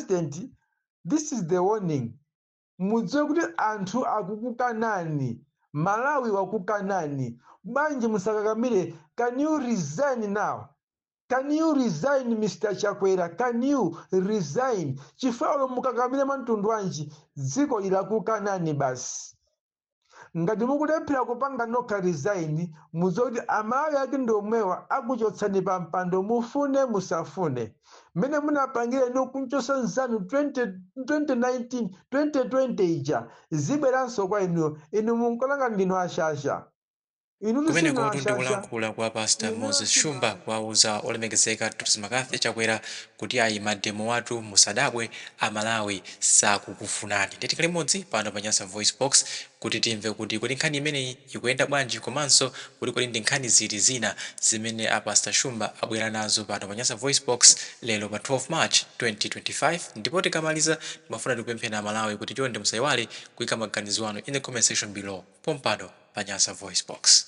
President, this is the warning. Mudziwe kuti anthu akukukanani, Malawi wakukanani. Bwanji musakakamire? Can you resign now? Can you resign, Mr Chakwera? Can you resign? Chifukwa mukakamire mwa mtundu wanji, dziko lilakukanani basi. Ngati mukulephera kupanga nokha resign, mudziwe kuti Amalawi ake ndi omwewa akuchotsani pa mpando, mufune musafune. Mmene munapangira inu kunchosa nzanu 20, 2019, 2020 ija, zibweranso kwa inuyo. Inu munkalanga ndinu ashasha, inu sinu Kumenekotu ashasha. Ndikulankhula kwa Pastor Inu Moses sinu Shumba kuwauza olemekezeka Dr McCarthy Chakwera kuti ayi, mademo watu musadabwe, Amalawi sakukufunani. Nditikali limodzi pano pa Nyasa Voice Box kuti timve kuti kodi nkhani imeneyi ikuyenda bwanji, komanso kuti kodi ndi nkhani ziti zina zimene a Pastor Shumba abwera nazo pano pa Nyasa Voice Box lero pa 12 March 2025. Ndipo tikamaliza, timafuna tikupempheni Amalawi kuti chonde musayiwale kuyika maganizo anu in the comment section below pompano pa Nyasa Voice Box.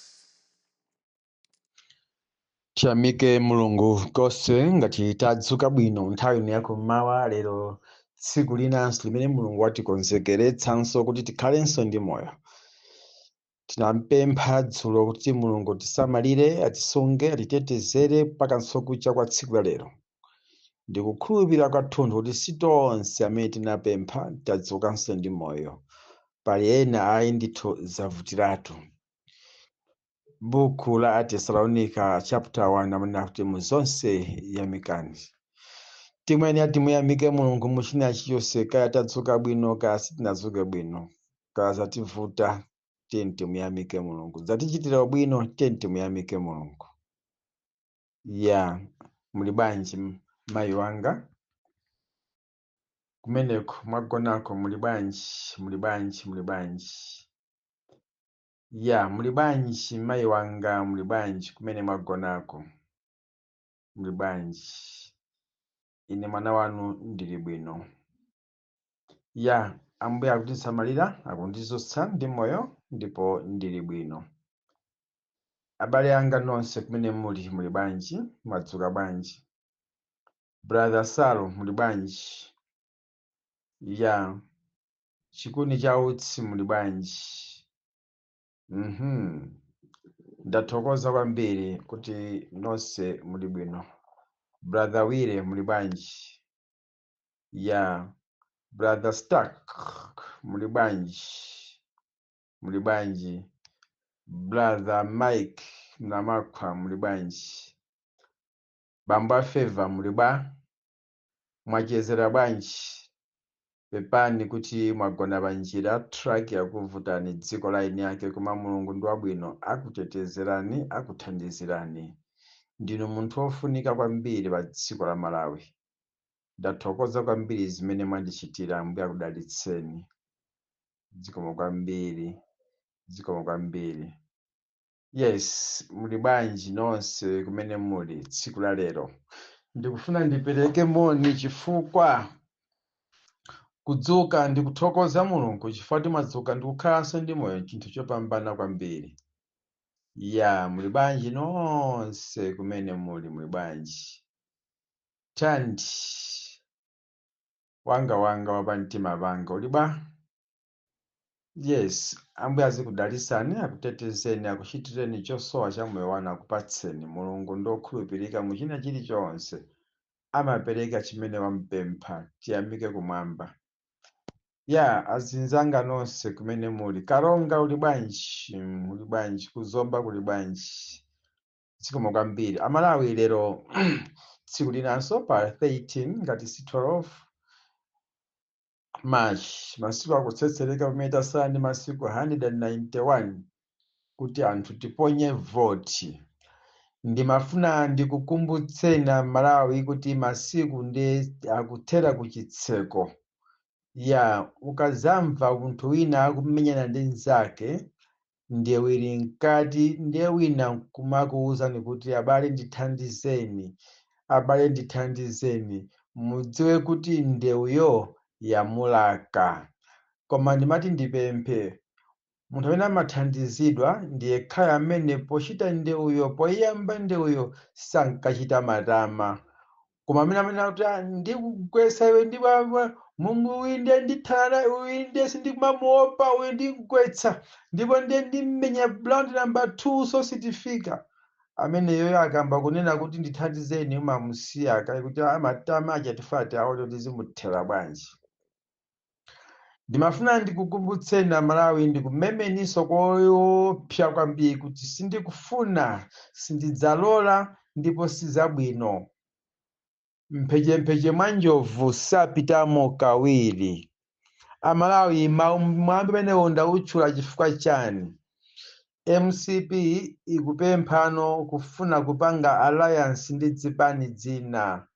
Tiyamike Mulungu konse ngati tadzuka bwino nthawi ino yakummawa lero, tsiku linanso limene Mulungu watikonzekeretsanso kuti tikhalenso ndi moyo. Tinampempha dzulo kuti Mulungu tisamalire, atisunge, atitetezere mpakanso kucha kwa tsiku la lero. Ndikukhulupirira kwathunthu kuti si tonse amene tinapempha tadzukanso ndi moyo. Pali ena ayi ndithu, zavutiratu. Buku la Atesalonika chapter 1 amanena kuti mu zonse yamikani. Timwene timuyamike Mulungu mu china chilichonse, kaya tadzuka bwino, kaya sitinadzuke bwino, kaya zativuta, tiyeni timuyamike Mulungu. Zatichitira bwino, tiyeni timuyamike Mulungu. Ya, muli bwanji mayi wanga kumeneko mwagonako? Muli bwanji? Muli bwanji? Muli bwanji? Ya, muli bwanji mayi wanga? Muli bwanji kumene mwagonako? Muli bwanji? Ine mwana wanu ndili bwino. Ya, Ambuye akutisamalira, akundizutsa ndi moyo ndipo ndili bwino. Abale anga nonse kumene muli, muli bwanji? Mwadzuka bwanji? Brother Salo, muli bwanji? Ya, chikuni cha utsi, muli bwanji? Ndathokoza kwambiri kuti nonse muli bwino. Brother Wire, muli bwanji? Ya, Brother Stark, muli bwanji? Muli bwanji? Brother Mike Namakhwa, muli bwanji? Bambo Afeva, muli bwa? Mwachezera bwanji? Pepani kuti mwagona panjira, truck yakuvutani, dziko la eni yake, koma Mulungu ndi wabwino, akutetezerani, akuthandizirani. Ndinu munthu wofunika kwambiri pa dziko la Malawi. Ndathokoza kwambiri zimene mwandichitira. Ambuye akudalitseni. Zikomo kwambiri, zikomo kwambiri. Yes, muli bwanji nonse kumene muli tsiku la lero? Ndikufuna ndipereke moni chifukwa kudzuka ndikuthokoza Mulungu, chifukwa timadzuka ndikukhalanso ndi moyo, chinthu chopambana kwambiri. Ya, muli bwanji nonse kumene muli? Muli bwanji? Tandi wanga, wanga wapamtima panga, uli bwa? Yes, Ambuye azikudalitsani, akutetezeni, akuchitireni chosowa cha moyo wanu, akupatseni. Mulungu ndokhulupirika mu china chilichonse, amapereka chimene wampempha. Tiyamike kumwamba. Ya, azinzanga nonse kumene muli, Karonga, uli bwanji? Uli bwanji? Kuzomba kuli bwanji? Zikomo kwambiri. Amalawi, lero tsiku linanso pa 13 ngati si 12 March, masiku akutsetsereka pamene tasala ndi masiku 191 kuti anthu tiponye voti. Ndimafuna ndikukumbutseni Amalawi kuti masiku ndi akuthera kuchitseko. Ya, ukazamva munthu wina akumenyana ndi mnzake, ndiye ili mkati, ndiye wina kumakuwuzani kuti abale ndithandizeni, abale ndithandizeni, mudziwe kuti ndewuyo yamulaka. Koma ndimati ndipemphe, munthu amene amathandizidwa ndiye khayo amene pochita ndewuyo, poyamba ndewuyo, sankachita matama. Koma amene akuti, "Ah, ndikugwetsa iwe, ndi Mulungu uyu, ndiye ndithana uyu, ndiye sindikumamuopa uyu, ndikugwetsa ndipo ndiye ndimmenya round number 2, so sitifika." Ameneyo akamba kunena kuti ndithandizeni, umamusiya kayi kuti amatama achatifati aone kuti zimuthera bwanji. Ndimafuna ndikukumbutseni Amalawi, ndikumemeninso koopsa kwambiri kuti sindikufuna, sindidzalola ndipo sizabwino. Mphechempheche mwa njovu sapitamo kawiri. Amalawi, mwambi umenewo ndawutchula chifukwa chani? MCP ikupemphano kufuna kupanga alliance ndi zipani zina.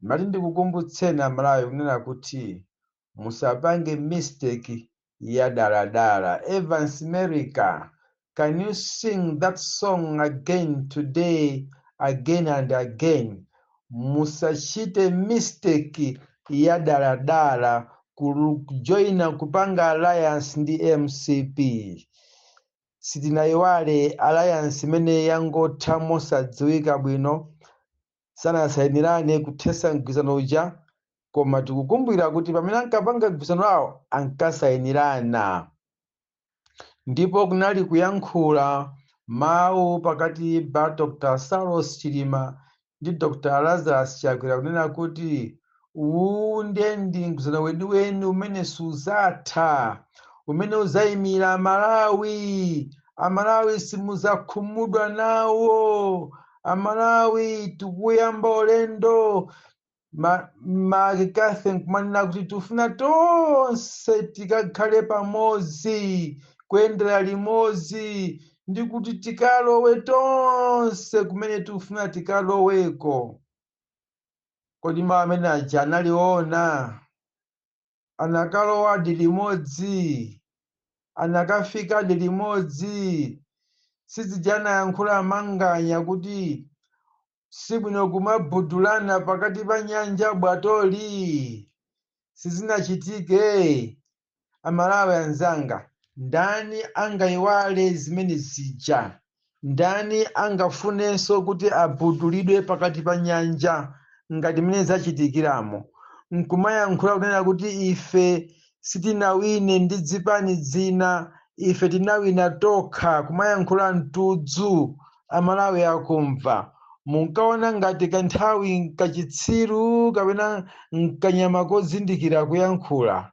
Mati ndikukumbutseni Amalawi kunena kuti musapange mistake ya daladala. Evans America, can you sing that song again today, again and again? Musachite mistake ya daladala kujoina, kupanga alliance ndi MCP. Sitinayiwale alliance imene yangotha mosadziwika bwino, sanasayinirane kuthesa mgwirizano uja, koma tikukumbukira kuti pamene ankapanga mgwirizano awo ankasayinirana, ndipo kunali kuyankhula mawu pakati pa Dr Saulos Chilima ndi Dr Lazarus Chakwera kunena kuti uwu ndiye ndi mgwirizano weniweni umene suzatha, umene uzayimira Amalawi. Amalawi simudzakhumudwa nawo. Amalawi, tikuyamba ulendo. Makathe nkumanena kuti tifuna tonse tikakhale pamodzi, kuyendera limodzi, ndi kuti tikalowe tonse kumene tikufuna tikaloweko. Kodi mawu amene aja analiona? Anakalowadi limodzi? Anakafikadi limodzi? Sizija anayankhula Manganya kuti sibwino kumabudulana pakati pa nyanja bwatoli, sizinachitike? Amalawi anzanga, ndani angayiwale zimene zija? Ndani angafunenso kuti abudulidwe pakati pa nyanja ngati mmene zachitikiramo, nkumayankhula kunena kuti ife sitinawine ndi zipani zina, ife tinawina tokha, kumayankhula mtudzu Amalawi akumva? Munkaona ngati kanthawi nkachitsiru kapena nkanyama kozindikira kuyankhula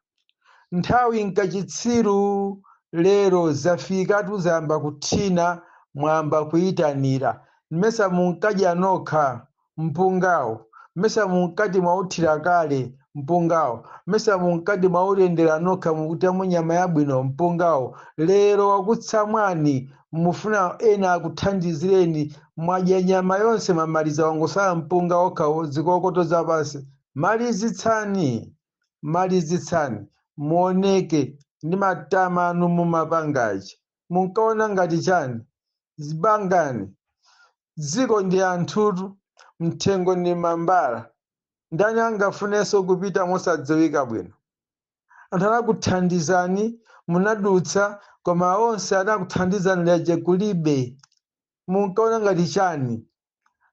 nthawi nkachitsiru? Lero zafika, zayamba kuthina, mwamba kuyitanira. Mmesa munkadya nokha mpungawo? Mmesa munkati mwauthira kale mpungawo? Mmesa munkati mwautendera nokha, mukutamo nyama yabwino mpungawo? Lero wakutsamwani, mufuna ena akuthandizireni. Mwadya nyama yonse, mamaliza, wangosala mpunga okha, zikokoto zapansi. Malizitsani, malizitsani, muoneke ndi matama anu mumapangachi. Munkaona ngati chani? Zibangani dziko ndi anthutu, mthengo ndi mambala. Ndani angafunenso kupita mosadziwika bwino? Anthu anakuthandizani, munadutsa, koma onse anakuthandizani leje kulibe. Munkaona ngati chani?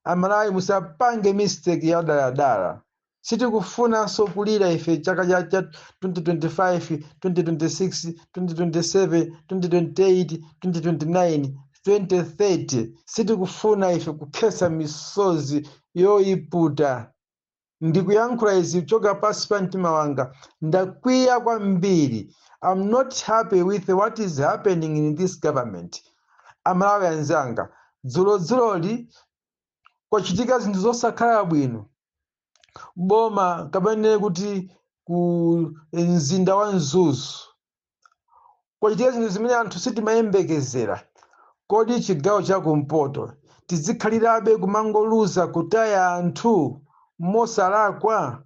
Amalawi, musapange mistake ya daladala. Sitikufunanso kulira ife chaka cha 2025, 2026, 2027, 2028, 2029, 2030. Sitikufuna ife kukhetsa misozi yoyiputa. Ndikuyankhula izi kuchoka pansi pa mtima wanga. Ndakwiya kwambiri. I'm not happy with what is happening in this government. Amalawi anzanga, dzulodzuloli kwachitika zinthu zosakhala bwino. Boma kapena kuti ku mzinda wa Mzuzu kwachitika zinthu zimene anthu sitimayembekezera. Kodi chigawo chakumpoto tizikhalirabe kumangoluza, kutaya anthu mosalakwa?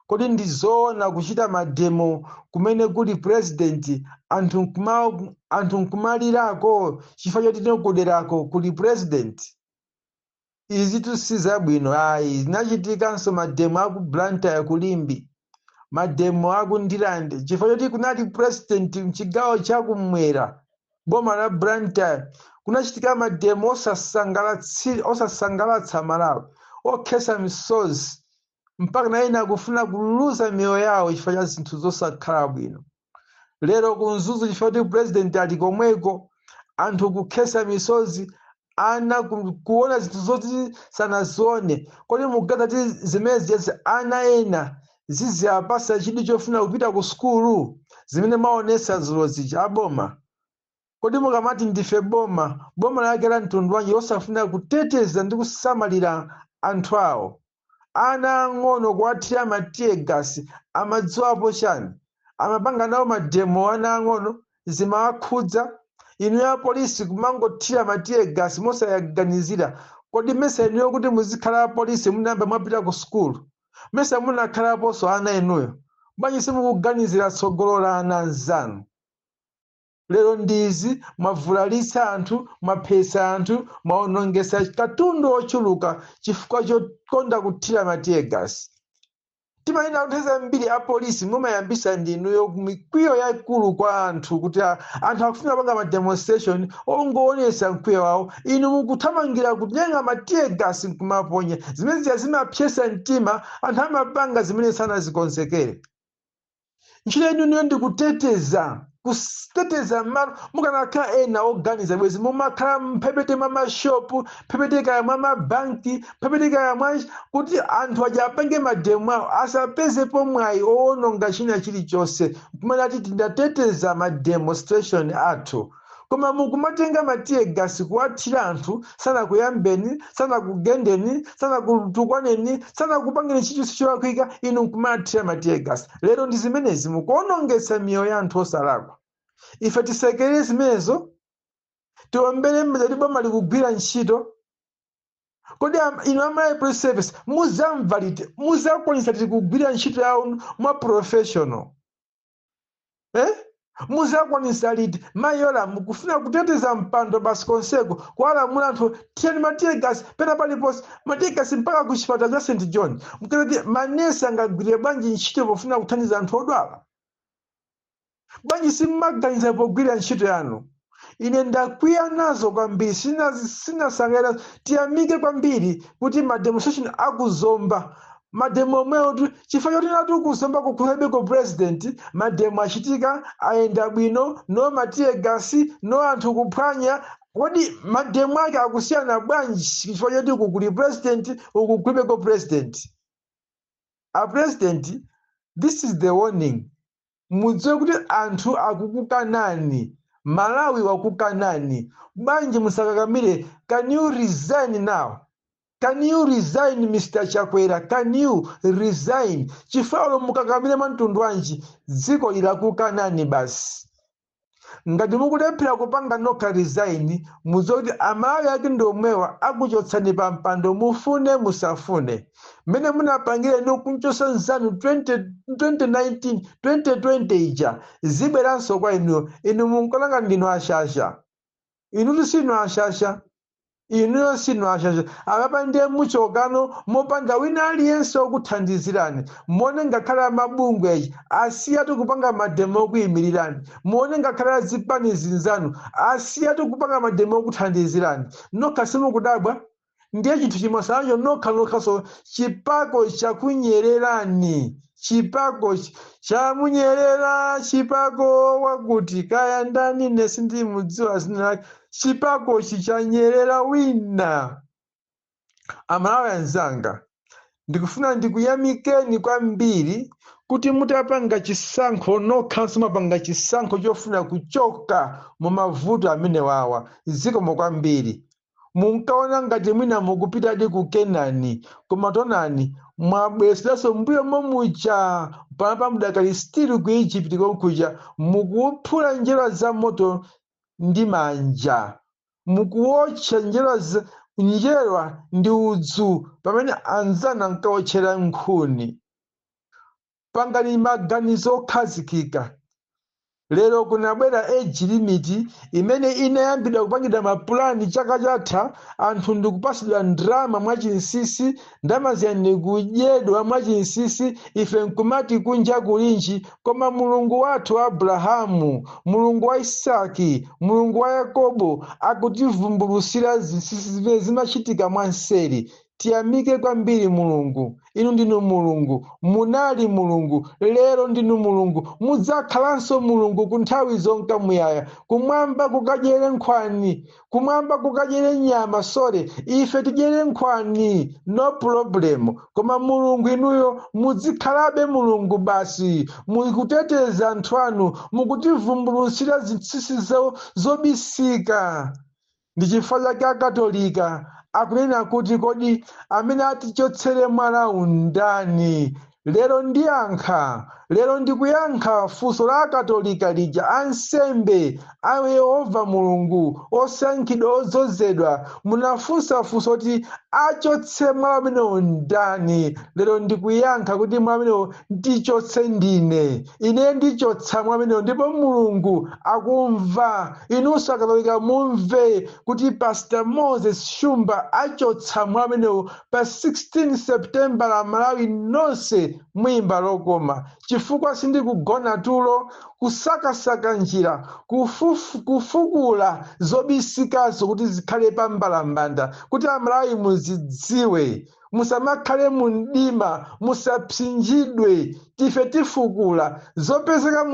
Kodi ndi zoona kuchita mademo kumene kuli president, anthu nkumalirako chifukwa choti kuderako kuli president? Izitu si zabwino ayi. Zinachitikanso mademo aku Blantyre, ku Limbe, mademo aku Ndilande chifukwa choti kunali president mchigawo chakumwera, boma la Blantyre, kunachitika mademo osasangalatsa Malawi. Okhesa misozi, mpaka na ena akufuna kuluza miyoyo yawo chifukwa cha zinthu zosakhala bwino. Lero ku Mzuzu, chifukwa kuti president ali komweko, anthu kukhesa misozi, ana kuona zinthu zoti sanazione. Kodi mukuganiza kuti zimene zijazi ana ena ziziapasa chidwi chofuna kupita ku sukulu, zimene maonesa dzulo zija, aboma? Kodi mukamati ndife boma, boma lake la mtundu wanji losafuna kuteteza ndi kusamalira anthu awo? Ana ang'ono kuwathira ma tear gas, amadziwapo chani? Amapanga nawo ma demo ana ang'ono? Zimawakhudza? Inu ya polisi kumangothira ma tear gas mosayaganizira. Kodi mesa inuyo kuti muzikhala apolisi munayamba mwapita ku sukulu? Mesa munakhalaponso ana inuyo? Bwanji simukuganizira tsogolo la ana anzanu? Lero ndizi, mwavulalitsa anthu, mwaphetsa anthu, mwaonongesa katundu ochuluka chifukwa chokonda kuthira ma tear gas. Timanena kuti nthawi zambiri apolisi mumayambisa ndinuyo mikwiyo yaikulu kwa anthu, kuti anthu akufuna kupanga ma demonstration ongoonesa mkwiyo wawo, inu mukuthamangira kutenga ma tear gas nkumaponya. Zimene zija zimapyesa mtima anthu, amapanga zimene sanazikonzekere. Ntchito inuyo ndikuteteza, kuteteza malo. Mukanakhala ena oganiza, bwezi mumakhala mphepete mwa mashopu, mphepete kaya mwa mabanki, mphepete kaya mwa kuti anthu aja apange ma demo awo asapezepo mwayi owononga china chilichonse, kumene ati tindateteza ma demonstration athu. Koma mukumatenga ma tear gas kuwathira anthu sanakuyambeni, sanakugendeni, sanakutukwaneni, sanakupangeni chilichonse cholakwika, inu nkumathira ma tear gas. Lero ndi zimenezi, mukuonongetsa miyoyo ya anthu osalakwa. Ife tisekerere zimenezo? Tiombere m'manja kuti boma likugwira ntchito? Kodi inu a Malawi Police Service muzamva liti? Muzakwanisa liti kugwira ntchito yawo mwa professional, eh? Muzakwanisa liti? Mayola mukufuna kuteteza mpando basi, konseko kuwalamula anthu, tiyeni ma tear gas pena paliponse, ma tear gas mpaka ku chipatala cha St John. Mkati manesi angagwire bwanji ntchito pofuna kuthandiza anthu odwala? Bwanji simmaganiza pogwira ntchito yanu? Ine ndakwiya nazo kwambiri, sinasangalala. Tiyamike kwambiri kuti ma demonstration akuzomba, ma demo omwewo tu, chifukwa choti natu kuzomba kukhalebeko president, ma demo achitika, ayenda bwino, no ma tear gas, no anthu kuphwanya. Kodi ma demo ake akusiyana bwanji chifukwa choti uku kuli president, uku kulibeko president? A president, this is the warning. Mudziwe kuti anthu akukukanani, Malawi wakukanani. Bwanji musakakamire? Can you resign now? Can you resign, Mr Chakwera? Can you resign? Chifukwa olo mukakamire mwa mtundu wanji, dziko lilakukanani basi. Ngati mukulephera kupanga nokha resign, mudziwe kuti Amalawi ake ndi omwewa akuchotsani pa mpando, mufune musafune. Mmene munapangire ndi kunchosa nzanu 20, 2019, 2020 ija, zibweranso kwa inuyo. Inu munkalanga ndinu ashasha. Inutu sinu ashasha, inuyo sinu ashasha. Apapa ndiye muchokano mopanda wina aliyense wokuthandizirani. Muone ngakhale amabungwe achi asiyatu kupanga ma demo okuyimirirani. Muone ngakhale azipani zinzanu asiyatu kupanga ma demo okuthandizirani. Nokha simukudabwa? Ndiye chinthu chimwasanacho nokha nokhaso, chipako chakunyererani, chipako chamunyerera, chipako wakuti kaya ndani, ine sindimudziwa zina lake. Chipakochi chanyerera wina. Amalawi anzanga, ndikufuna ndikuyamikeni kwambiri kuti mutapanga chisankho nokhanso, mapanga chisankho chofuna kuchoka mu mavuto amene wawa. Zikomo kwambiri. Munkaona ngati mwina mukupitadi ku Kenani, koma tonani mwabwezeranso mbuyo momuja. Panopa mudakali still ku Egypt konkuja, mukuphula njerwa za moto ndi manja, mukuwotcha njerwa, njerwa ndi udzu pamene anzanu ankawotchera nkhuni. Pangani maganizo okhazikika. Lero kunabwera age limit imene inayambidwa kupangidwa mapulani chaka chatha. Anthu ndikupasidwa ndrama mwachinsisi, ndalama ziyani kudyedwa mwachinsisi. Ife nkumati kunja kulinji, koma Mulungu wathu wa Abrahamu, Mulungu wa Isaki, Mulungu wa Yakobo akutivumbulutsira zinsinsi zimene zimachitika mwanseri. Tiyamike kwambiri Mulungu. Inu ndinu Mulungu, munali Mulungu, lero ndinu Mulungu, mudzakhalanso Mulungu ku nthawi zonka muyaya. Kumwamba kukadyere nkhwani, kumwamba kukadyere nyama, sorry, ife tidyere nkhwani, no problem. Koma Mulungu, inuyo muzikhalabe Mulungu basi. Mukuteteza anthu anu, mukutivumbulutsira zinsinsi zobisika. Ndi chifukwa chake Akatolika akunena kuti, "Kodi amene atichotsere mwalawu ndani?" Lero ndiyankha, lero ndikuyankha funso la Akatolika lija. Ansembe a Yehova Mulungu, osankhidwa, odzozedwa, munafunsa funso kuti achotse mwala umenewu ndani? Lero ndikuyankha kuti mwala umenewu ndichotse ndine. Ine ndichotsa mwala umenewu, ndipo Mulungu akumva. Inunso Akatolika mumve kuti Pastor Moses Shumba achotsa mwala umenewu pa 16 September. La Malawi nonse muyimba lokoma, chifukwa sindikugona tulo, kusakasaka njira, kufukula zobisikazo kuti zikhale pa mbalambanda, kuti Amalawi muzidziwe, musamakhale mu mdima, musapsinjidwe. Tife tifukula zopezeka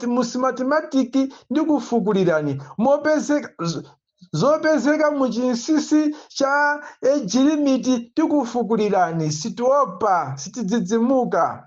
mu Smartmatic ndi kufukulirani mopezeka zopezeka mu chinsinsi cha age limit. Tikufukulirani, sitiopa, sitidzidzimuka.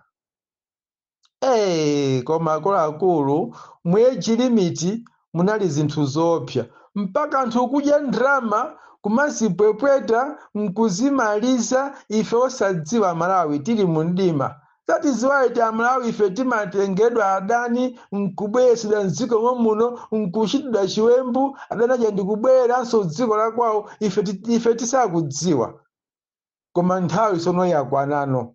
Koma akuluakulu, mu age limit munali zinthu zoopsa, mpaka anthu kudya ndrama, kumazipwepweta nkuzimaliza, ife osadziwa. Malawi tili mu mdima. That is why ti Amalawi ife timatengedwa adani nkubweretsedwa mdziko muno, nkuchitidwa chiwembu. Adani aja ndikubwereranso dziko la kwawo, ife tisakudziwa. Koma nthawi sono yakwanano,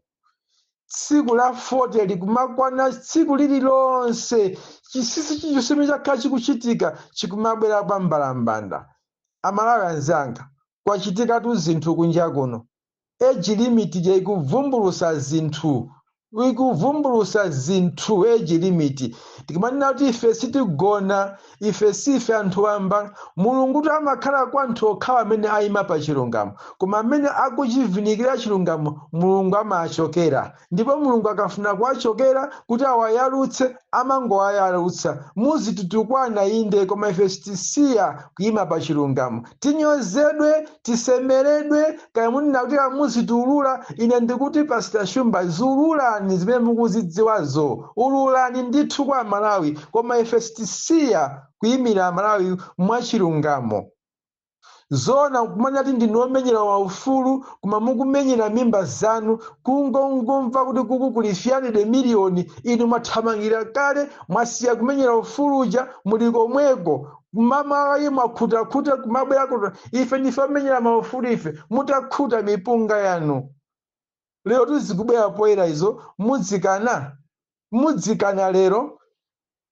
tsiku la 40 likumakwana. Tsiku lililonse chinsinsi chilichonse chimene chakhala chikuchitika chikumabwera pa mbalambanda. Amalawi anzanga, kwachitikatu zinthu kunja kuno. Age limit ja ikuvumbulusa zinthu, ikuvumbulusa zinthu age limit. Tikumanena kuti ife sitigona, ife sife anthu wamba. Mulungu tu amakhala kwa anthu okhawa amene ayima pa chilungamo, koma amene akuchivinikira chilungamo, Mulungu amachokera. Ndipo Mulungu akafuna kuwachokera kuti awayalutse, amangowayalutsa. Muzititukwana inde, koma ife sitisiya kuyima pa chilungamo. Tinyozedwe, tisemeredwe, kaya munena kuti muzitiulula, ine ndikuti Pastor Shumba, ziululani zimene mukuzidziwazo, ululani ndithu kwa Malawi, koma ife sitisiya kuyimira Malawi mwachilungamo. Zona kumanya kuti ndinu omenyera waufulu, koma mukumenyera mimba zanu. Kungongomva kuti kuku kuli 300 miliyoni, inu mwathamangira kale, mwasiya kumenyera ufuluja, muli komweko mamalayi, mwakhutakhuta kumabwera kuti ife ndife omenyera maufulu. Ife mutakhuta mipunga yanu, lero tizikubwera poyera izo, mudzikana, mudzikana lero.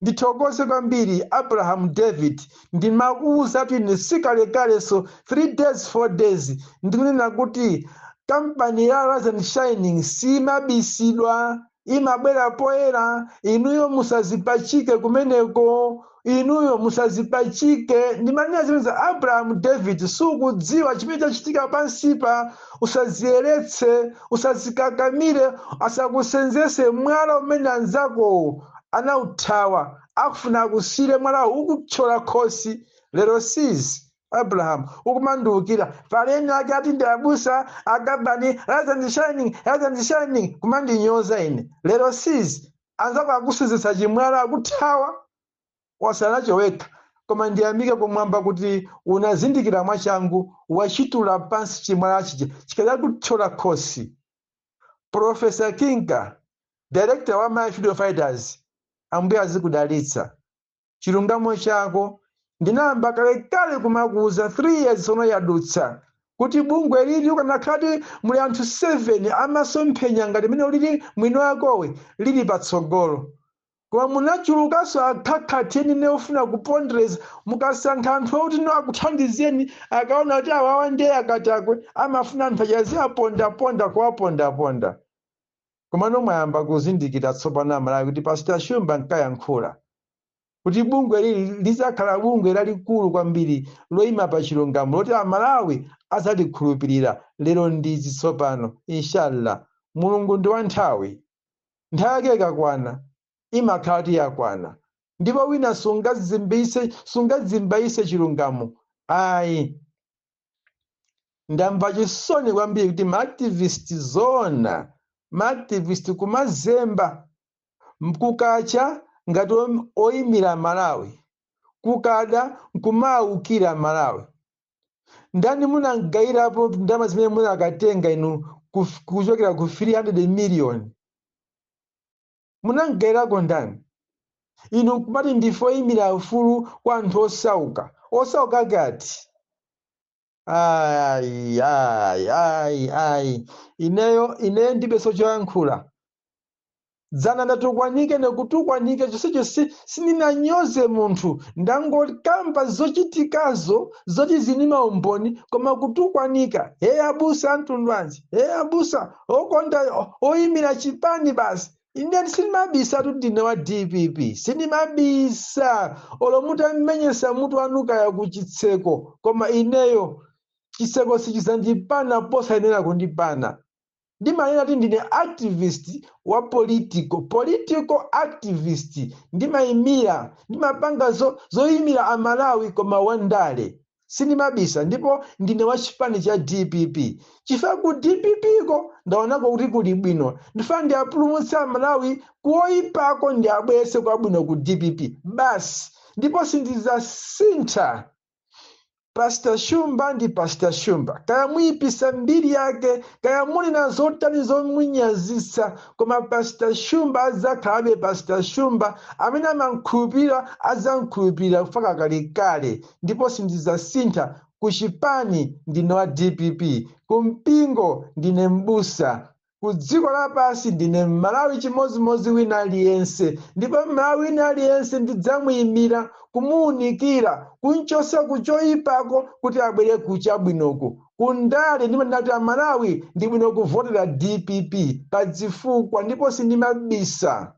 Ndithokoze kwambiri Abraham David. Ndimakuwuza kuti ine sikalekale, so 3 days, 4 days, ndikunena kuti kampani ya Rise and Shining simabisidwa, imabwera poyera. Inuyo musazipachike kumeneko, inuyo musazipachike. Ndimanena zimene za Abraham David, sukudziwa chimene chachitika pansipa. Usaziyeretse, usazikakamire, asakusenzese mwala umene anzako anawuthawa. Akufuna akusire mwalawo, ukuthyola khosi. Lero sis Abraham ukumandiukira paleni ake ati ndi abusa akabani Rise and Shining, Rise and Shining, kumandinyoza ine. Lero sis anzako akusenzesa chimwala, akuthawa, wasanacho wekha. Koma ndiyamike kumwamba kuti unazindikira mwachangu, wachitula pansi chimwala chija chikadakuthyola khosi. Professor Kinka, director wa My Freedom Fighters, Ambuye azikudalitsa. Chilungamo chako ndinayamba kalekale kumakuuza, 3 years sono yadutsa, kuti bungwe lili ukanakhala muli anthu 7 amasomphenya ngati mene lili mwini wakowe, lili patsogolo. Koma munachulukanso akhakhathi ene ofuna kupondereza. Mukasankha anthu okuti no akuthandizeni, akaona kuti awawa ndiye akatakwe, amafuna anthu achazi apondaponda, kuwapondaponda. Komano mwayamba kuzindikira tsopano Amalawi kuti Pastor Shumba nkayankhula kuti bungwe lili lizakhala bungwe lalikulu kwambiri loyima pa chilungamo, loti Amalawi Azalikhulupirira lero ndizi tsopano. Inshallah, Mulungu ndi wa nthawi. Nthawi yake ikakwana imakhala kuti yakwana, ndipo wina sungazimbayise chilungamo ayi. Ndamva chisoni kwambiri kuti maactivist, zona maactivist kumazemba kukacha ngati oyimira Malawi, kukada nkumawukira Malawi. Ndani munagayirapo ndalama zimene munakatenga inu kuchokera ku 300 million? Munagayirako ndani inu kumati ndife oyimira ufulu kwa anthu osauka? Osauka kati? Ayi, ayi, ayi, ayi, ineyo ndibenso choyankhula. Dzana ndatukwanike nekutukwanike chonsecho sindinanyoze munthu, ndangokamba zochitikazo zoti zini maumboni. Koma kutukwanika, he abusa amtundu anji, he abusa okonda oyimira chipani basi. Ine sindimabisa kuti ndine wa DPP, sindimabisa olo mutamenyesa mutu wanu kaya ku chitseko, koma ineyo chitseko sichizandipana posayenera kundipana. Ndimanena kuti ndine activist wa political activist. Ndimayimira, ndimapanga zoyimira Amalawi, koma wandale sindimabisa. Ndipo ndine wa chipani cha DPP chifukwa ku DPP ko ndaonako kuti kuli bwino. Ndifuna ndiapulumutse Amalawi kuoyipako, ndiabweretse kwabwino ku DPP basi, ndipo sindizasintha. Pastor Shumba ndi Pastor Shumba, kaya muyipisa mbiri yake, kaya muli na zotani zomunyazitsa, koma Pastor Shumba adzakhalabe Pastor Shumba. Amene amankhulupirira adzankhulupirira mpaka kalekale, ndipo sindidzasintha. Ku chipani ndine wa DPP, ku mpingo ndine mbusa, ku dziko lapansi ndine Mmalawi chimodzimodzi wina aliyense. Ndipo Mmalawi wina aliyense ndidzamuyimira, kumuwunikira, kunchosa kuchoyipako kuti abwere kuchabwinoko. Kundale ndimanena kuti Amalawi ndi bwino kuvotera DPP pa zifukwa, ndipo sindimabisa.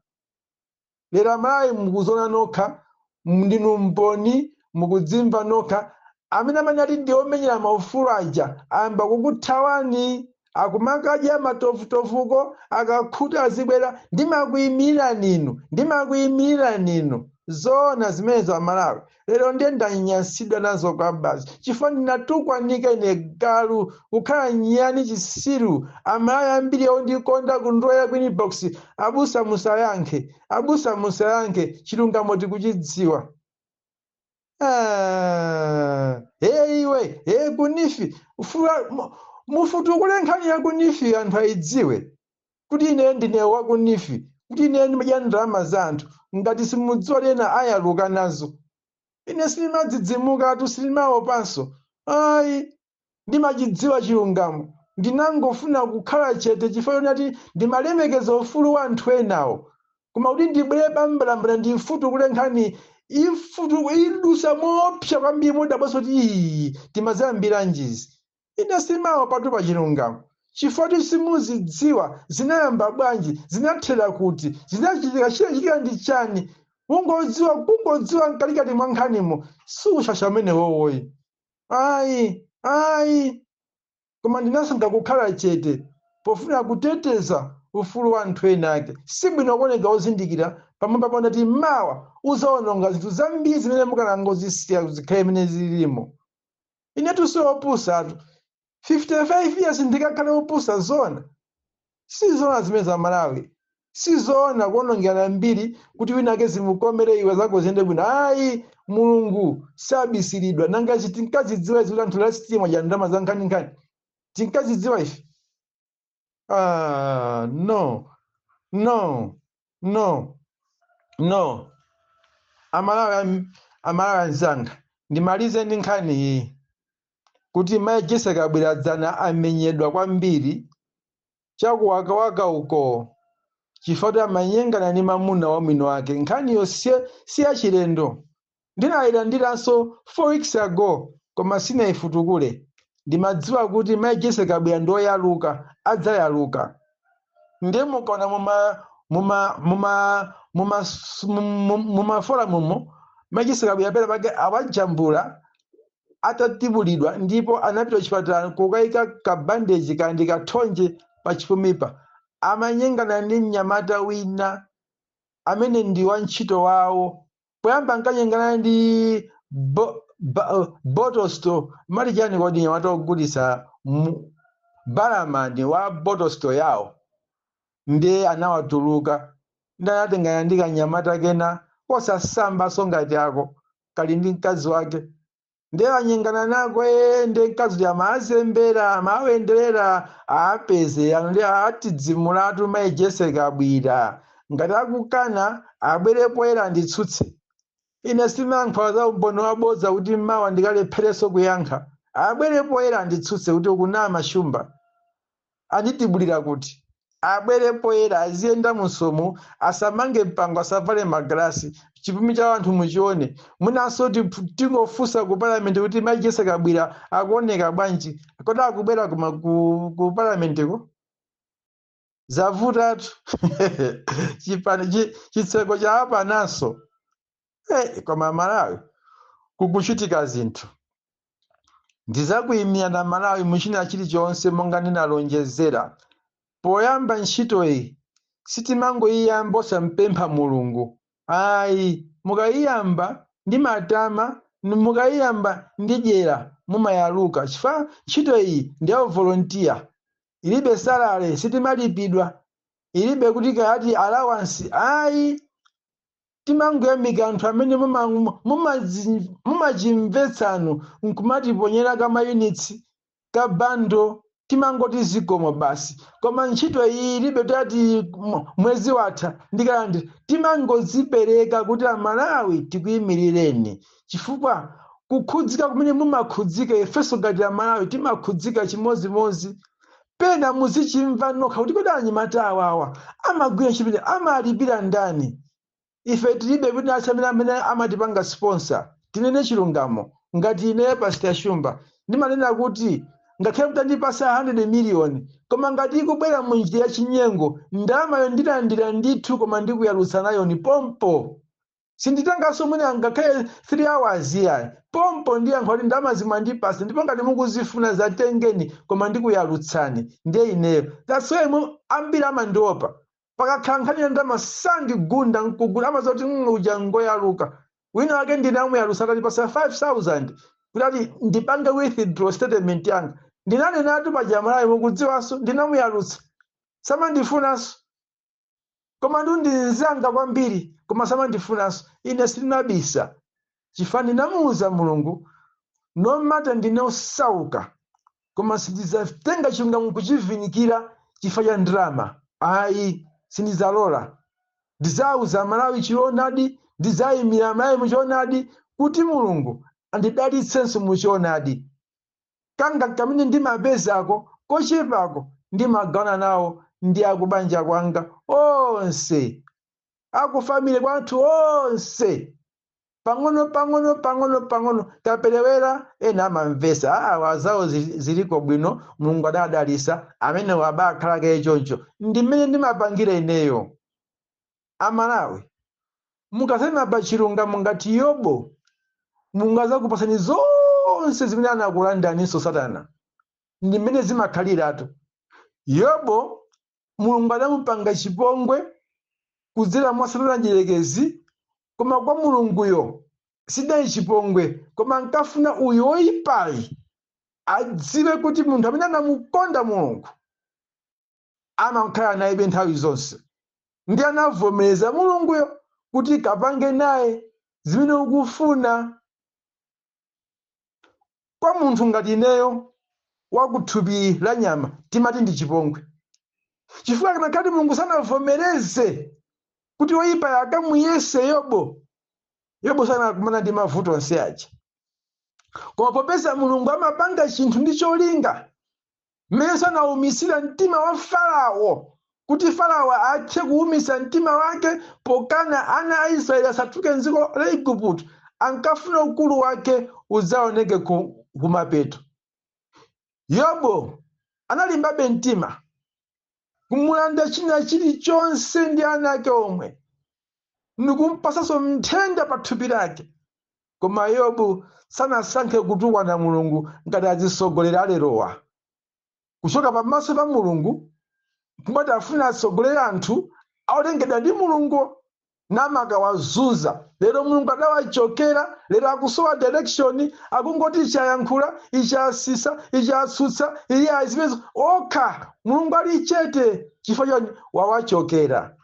Lero Amalawi mukuziona nokha, ndinu mboni, mukudzimva nokha. Amene amanati ndi omenyera maufulu aja ayamba kukuthawani, akumakadya matofutofuko, akakhuta azibwera, "Ndimakuyimirani inu, ndimakuyimirani inu." Zoona zimenezo Amalawi? Lero ndiye ndanyansidwa nazo kwa basi, chifukwa ndinatukwanika ine galu, kukhala nyani, chisiru. Amalawi ambiri ondikonda kundoya ku inbox, "Abusa musayankhe, abusa musayankhe, chilungamo tikuchidziwa." Ah, he iwe, he ku NEEF, mufutukule nkhani ya ku NEEF, anthu ayidziwe kuti ine ndine wa ku NEEF, kuti ine ndimadya ndalama za anthu. Ngati simudziwa, ena ayaluka nazo. Ine sindimadzidzimukatu, sindimaopanso ayi, ndimachidziwa chilungamo. Ndinangofuna kukhala chete chifukwa chonati ndimalemekeza ufulu wa anthu enawo, koma kuti ndibwere pambalambala ndifutukule nkhani ifutu idusa moopsa kwambiri, mudabwanso kuti iyi timaziyambira njizi. Ine simaopatu pa chilungamo, chifukwa kuti simuzidziwa zinayamba bwanji, zinathera kuti, zinachitika, chinachitika ndi chani. Kungodziwa, kungodziwa mkatikati mwa nkhanimo, siushasha umene wowoyi, ayi, ayi. Koma ndinasankha kukhala chete pofuna kuteteza ufulu wa anthu ena ake. Sibwino kuoneka ozindikira pamwamba ponati mawa uzaononga zinthu zambiri zimene mukanangozisiya zikhale imene zilimo. Inetu siopusatu, 55 years ndikakhale opusa? Zona sizoona zimene za Malawi, sizoona kuonongerana mbiri kuti wina ake zimukomere, iwe zako ziyende bwino. Ayi, Mulungu sabisiridwa. Nanga tinkazidziwa izi kuti anthu last year mwadya ndalama za nkhaninkhani? Tinkazidziwa ife? Ah, no, no, no, no. Amalawi, Amalawi anzanga, ndimalize ndi nkhani iyi kuti mayi Jessie Kabwila dzana amenyedwa kwambiri chakuwakawaka uko chifukwa kuti amanyengana ndi mamuna wa mwini wake. Nkhaniyo si yachilendo, ndinayilandiranso 4 weeks ago, koma sinayifutukule. Ndimadziwa kuti mayi Jessie Kabwila ndi oyaluka, adzayaluka. Ndiye mukaona muma forum mo, mayi Jessie Kabwila pena pake awajambula. Atatibulidwa ndipo anapita kuchipatala kukayika kabandeji kandi kathonje pa chipumipa. Amanyengana ndi mnyamata wina amene ndi wantchito wawo. Poyamba ankanyengana ndi bottle store, mali chani kodi, nyamata ogulitsa, balamani wa bottle store yawo. Ndiye anawatuluka ndi anatengana ndi kanyamata kena kosasambaso ngati ako kali ndi mkazi wake. Ndiye anyengana nako, ndiye mkazi uja amazembera, amawenderera apeze ano. Ndi atidzimulatu mayi Jessie Kabwila. Ngati akukana, abwere poyera anditsutse. Ine simayankhula za umboni wabodza kuti mawa ndikalepherenso kuyankha. Abwere poyera anditsutse kuti ukunama Shumba, anditibulira kuti. Abwere poyera, aziyenda musomo, asamange mpango, asavale magalasi, chipumi cha anthu muchione. Mwinanso tingofunsa ku palamenti kuti mayi Jessie Kabwila akuoneka bwanji? Kodi akubwera ku palamentiko? Zavutatu. Chipani chitseko cha apananso. Koma Malawi kukuchitika zinthu. Ndizakuyimira na Malawi muchina chilichonse monga ndinalonjezera poyamba. Ntchito iyi sitimangoyiyamba osampempha Mulungu, ayi. Mukayiyamba ndi matama, mukayiyamba ndi dyera, mumayaluka, chifukwa ntchito iyi ndi ya volunteer, ilibe salary, sitimalipidwa, ilibe kuti kayati allowance, ayi. Timangoyamika anthu amene mumachimvetsanu nkumatiponyera kama units ka bundle, timangoti zikomo basi. Koma ntchito iyi ilibe tati mwezi watha ndikalandi. Timangodzipereka kuti Amalawi tikuyimirireni, chifukwa kukhudzika kumene mumakhudzika, ifenso ngati Amalawi timakhudzika chimozimozi. Pena muzichimva nokha kuti kodi anyamata awawa amagwira ntchito, amalipira ndani? Ife tilibe kuti amene amene amatipanga sponsor. Tinene chilungamo, ngati ine Pastor Shumba ndimanena kuti ngakhale mutandipasa 100 miliyoni, koma ngati ikubwera mu njira ya chinyengo, ndalamayo ndilandira ndithu, koma ndikuyalutsa nayo ni pompo. Sinditenganso mwina ngakhale 3 hours, iyayi. Pompo ndiyankha kuti ndalama zimwandipasa, ndipo ngati mukuzifuna zatengeni, koma ndikuyalutsani. Ndiye ineyo, that's why ambiri amandiopa. Pakakhala nkhani ya ndalama sandigunda nkugunda, amaza kuti uja ngoyaluka." Wina wake ndinamuyalutsa atalipasa 5000 kuti ati ndipange withdraw statement yanga. Ndinanenatu pajamalayi, mukudziwanso, ndinamuyalutsa, samandifunanso. Koma ndi ndinzanga kwambiri, koma samandifunanso. Ine sindinabisa, chifukwa ndinamuwuza Mulungu, no matter ndine osauka, koma sindidzatenga chilungamo kuchivinikira chifukwa cha ndalama, ayi, sindidzalola. Ndidzawuza Malawi choonadi, ndidzayimira Malawi muchoonadi, kuti Mulungu andidalitsenso muchoonadi. Kanga kamene ndimapezako kochepako ndimagawana nawo ndi akubanja kwanga onse, aku family kwathu onse, pang'ono pang'ono, pang'ono pang'ono taperewera. Ena amamvesa, awa zawo ziliko bwino, Mulungu adadalisa amene waba akhala kaye choncho. Ndi mmene ndimapangira ineyo. Amalawi, mukasema pa chilungamo ngati Yobo, Mulungu azakupasani zonse zimene anakulandaninso Satana. Ndi mmene zimakhaliratu. Yobo Mulungu anamupanga chipongwe kudzera mwa Satana Njerekezi, koma kwa Mulunguyo sidali chipongwe, koma ankafuna uyu woyipayi adziwe kuti munthu amene anamukonda Mulungu amakhala nayebe nthawi zonse. Ndi anavomereza Mulunguyo kuti kapange naye zimene ukufuna. Kwa munthu ngati ineyo wakuthupi la nyama, timati ndi chipongwe, chifukwa kanakhati Mulungu sanavomereze kuti woyipayo akamuyese Yobo, Yobo sanakumana ndi mavuto onse aja. Koma popeza Mulungu amapanga chinthu ndi cholinga, mmene sanawumisira mtima wa Farao kuti Farao athe kuwumisa mtima wake pokana ana a Israeli asatuluke mdziko la Igupto, ankafuna ukulu wake udzaoneke kumapeto. Yobo analimbabe mtima, kumulanda china chilichonse ndi ana ake omwe, ndikumpasanso nthenda pa thupi lake. Koma Yobu sanasankhe kutukwana Mulungu ngati atsogoleri alerowa. Kuchoka pamaso pa Mulungu kumati afuna atsogolere anthu olengedwa ndi Mulungu namakawazunza. Lero Mulungu adawachokera, lero akusowa direction, akungoti ichayankhula, ichasisa, ichatsutsa, iye azimezo okha. Mulungu ali chete chifukwa chani? Wawachokera.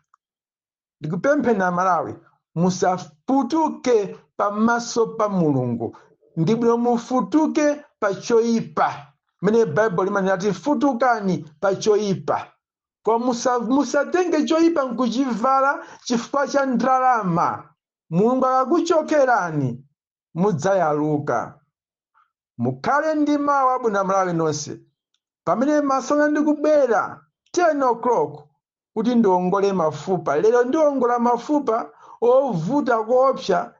Ndikupempheni Amalawi, musafutuke pamaso pa Mulungu. Ndi bwino mufutuke pa choyipa mene Baibulo limanena kuti futukani pa choyipa, koma musatenge choyipa nkuchivala chifukwa cha ndalama. Mulungu akakuchokerani mudzayaluka. Mukhale ndi mawu abwino Amalawi nonse, pamene masana ndikubwera 10 o'clock kuti ndiongole mafupa. Lero ndiwongola mafupa ovuta koopsa,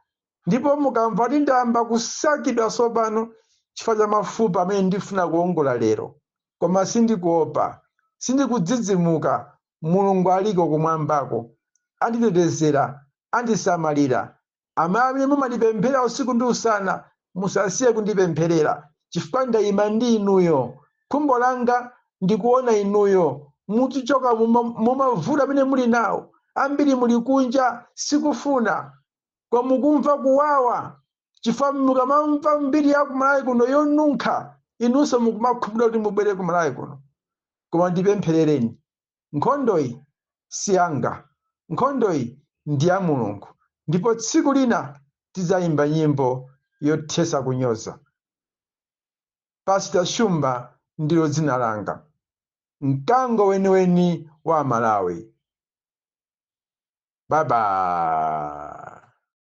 ndipo mukamva kuti ndayamba kusakidwa tsopano chifukwa cha mafupa amene ndifuna kuwongola lero. Koma sindikuopa, sindikudzidzimuka. Mulungu aliko kumwambako, anditetezera, andisamalira. Amayi amene mumandipemphera usiku ndi usana, musasiye kundipempherera chifukwa ndayima ndi inuyo. Khumbo langa ndikuona inuyo mutichoka mumavuto amene muli nawo. Ambiri muli kunja, sikufuna koma mukumva kuwawa chifukwa mukamamva mbiri ya kumalawi kuno yonunkha, inunso mukumakhumudwa kuti mubwere kumalawi kuno. Koma ndipempherereni, nkhondoyi si yanga, nkhondoyi ndi ya Mulungu, ndipo tsiku lina tidzayimba nyimbo yothesa kunyoza. Pastor Shumba ndilo dzina langa, mkango weniweni wa Malawi. Bye bye.